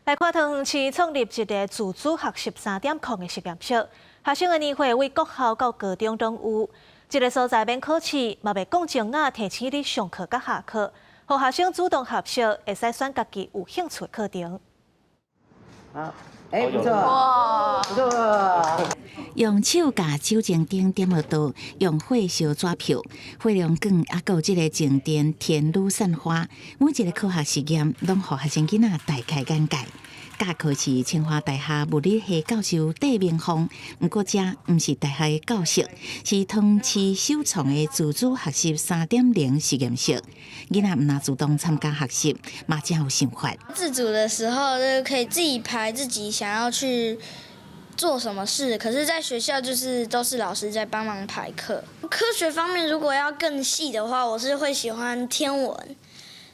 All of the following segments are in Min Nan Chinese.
來看桃園市創立一个自主學習3.0的實驗室，學生的年歲對國校到高中攏有。這个所在免考試，嘛袂講鐘仔提醒你上課佮下課，予學生主動學習，會使選家己有興趣的課程。好，欸，不錯，不錯。用手共酒精燈點予桌，用火燒紙票，火龍捲，猶閣有這个靜電天女散花，每一个科學實驗攏予學生囡仔大開眼界。教課是清華大學物理系教授戴明鳳，毋過這毋是大學的教室，是桃園市首創的自主學習3.0實驗室。囡仔毋但主動參加學習，嘛真有想法。自主的時候，就可以自己排自己想要去做什麼事。可是，在學校就是都是老師在幫忙排課。科學方面，如果要更細的話，我是會喜歡天文。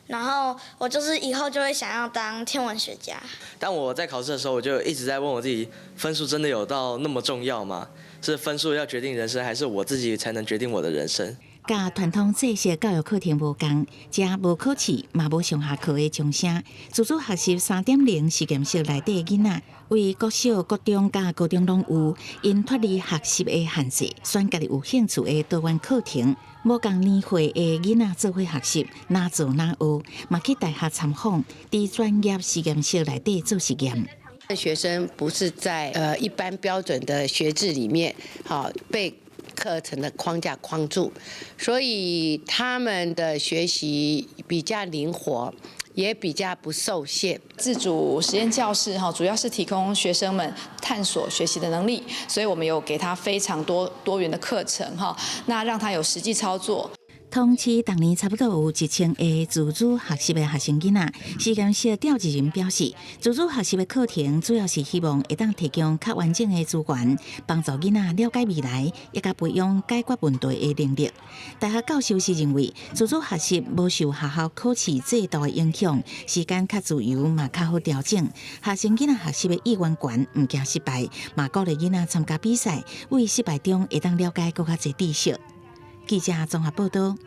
然後我就是以後就會想要當天文學家。當我在考試的時候，我就一直在問我自己：分數真的有到那麼重要嗎？是分數要決定人生，還是我自己才能決定我的人生？佮傳統制式教育課程無仝，遮無考試，嘛無上下課的鐘聲。自主學習3.0實驗室內底囡仔，對國小、國中佮高中攏有，𪜶脫離學習的限制，選家己有興趣的多元課程。無仝年歲的囡仔做伙學習，哪做哪學，嘛去大學參訪，佇專業實驗室內底做實驗。學生不是在一般標準的學制裡面，好被課程的框架框住，所以他們的學習比較靈活，也比較不受限。自主實驗教室哈，主要是提供學生們探索學習的能力，所以我們有給他非常多多元的課程哈，那讓他有實際操作。桃園市逐年差不多有1000个自主學習的學生囡仔。實驗室召集人表示，自主學習的課程主要是希望會當提供較完整的資源，幫助囡仔了解未來，以及培養解決問題的能力。大學教授是認為，自主學習無受學校考試制度的影響，時間較自由，嘛較好調整。學生囡仔學習的意願懸，毋驚失敗，嘛鼓勵囡仔參加比賽，對失敗中會當了解閣較濟知識。記者綜合報道。